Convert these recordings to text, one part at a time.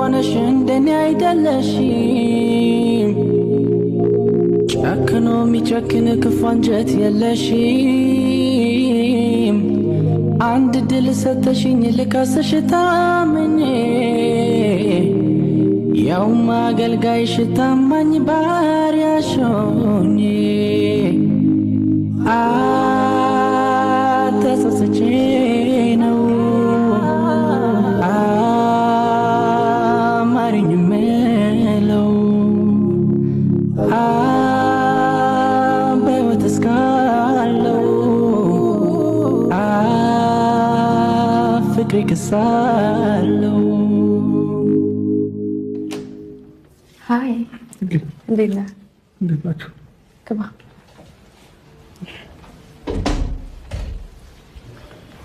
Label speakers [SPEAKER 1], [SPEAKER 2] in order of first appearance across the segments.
[SPEAKER 1] ሆነሽ እንደኔ አይደለሽም። ጨክኖ የሚጨክን ክፉ አንጀት የለሽም። አንድ ድል ሰተሽኝ ልካስሽ ታምኜ፣ ያውም አገልጋይሽ ታማኝ ባሪያሽ ሆኜ፣ ተጸጽቼ ነው አማርኝ ምለው፣ በሕይወት እስካለው ፍቅሬ ክሳለው።
[SPEAKER 2] Hi፣ እንዴት ነህ?
[SPEAKER 3] እንዴት ናቸው?
[SPEAKER 2] ግባ።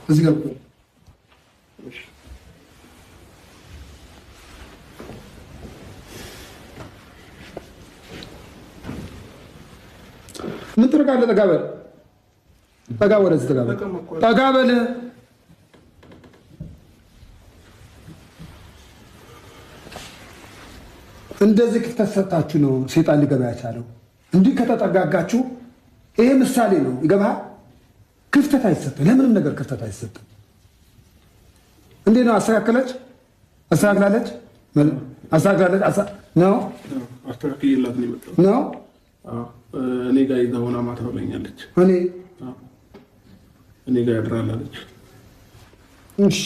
[SPEAKER 3] እዚህ ጋር ምን ትርቃለህ? ጠጋ በል፣ ጠጋ፣ ወደዚህ ጠጋ በል፣ ጠጋ በል። እንደዚህ ክፍተት ሰጣችሁ ነው ሴጣን ሊገባ ያቻለው። እንዲህ ከተጠጋጋችሁ ይሄ ምሳሌ ነው። ይገባሃል? ክፍተት አይሰጥም፣ ለምንም ነገር ክፍተት አይሰጥም። እንዴት ነው? አስተካከለች? አስተካክላለች? አስተካክላለች ነው።
[SPEAKER 4] አስተካክዬላት ነው የመጣሁት።
[SPEAKER 3] ነው።
[SPEAKER 4] እኔ ጋር ይዛ ሆና ማታ ብለኛለች።
[SPEAKER 3] እኔ
[SPEAKER 4] እኔ ጋር ያድራል አለች።
[SPEAKER 3] እሺ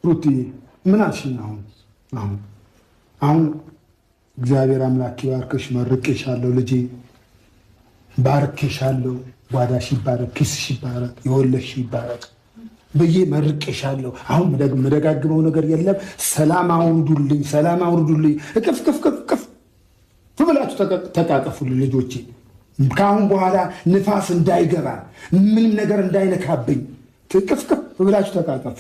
[SPEAKER 3] ሩቲ፣ ምን አልሽኝ? አሁን እግዚአብሔር አምላክ ይባርክሽ፣ መርቄሻለሁ ልጄ፣ ባርኬሻለሁ። ጓዳሽ ይባረክ፣ ኪስሽ ይባረክ፣ የወለድሽ ይባረክ ብዬ መርቄሻለሁ። አሁን መደጋግመው ነገር የለም። ሰላም አውርዱልኝ፣ ሰላም አውርዱልኝ። እቅፍ ቅፍ ቅፍ ቅፍ ብላችሁ ተቃቀፉልኝ ልጆቼ። ከአሁን በኋላ ንፋስ እንዳይገባ፣ ምንም ነገር እንዳይነካብኝ ቅፍ ቅፍ ብላችሁ ተቃቀፉ።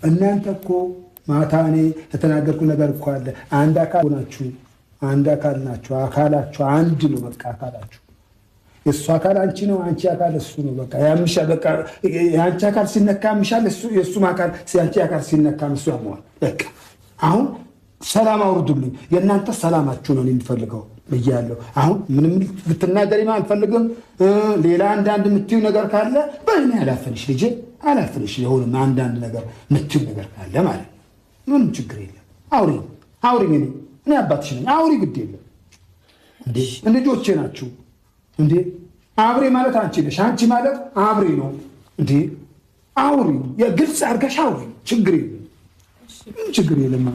[SPEAKER 3] እናንተ እኮ ማታ እኔ የተናገርኩ ነገር እኮ አለ። አንድ አካል ናችሁ፣ አንድ አካል ናችሁ። አካላችሁ አንድ ነው። በቃ አካላችሁ የእሱ አካል አንቺ ነው፣ አንቺ አካል እሱ ነው። በቃ ያምሻል። በቃ የአንቺ አካል ሲነካ ያምሻል፣ የእሱም አካል የአንቺ አካል ሲነካ እሱ ያመዋል። በቃ አሁን ሰላም አውርዱልኝ። የእናንተ ሰላማችሁ ነው የሚፈልገው ብያለሁ። አሁን ምንም ልትናገሪም አልፈልግም። ሌላ አንዳንድ የምትይው ነገር ካለ በእኔ አላፍንሽ ልጄ፣ አላፍንሽ። የሆነ አንዳንድ ነገር የምትይው ነገር ካለ ማለት ነው። ምንም ችግር የለም። አውሪ፣ አውሪ። እኔ አባትሽ ነኝ። አውሪ፣ ግድ የለም። እንዴ ልጆቼ ናችሁ እንዴ። አብሬ ማለት አንቺ ነሽ፣ አንቺ ማለት አብሬ ነው። እንዴ አውሪ፣ የግልጽ አድርገሽ አውሪ። ችግር የለም፣ ምንም ችግር የለም።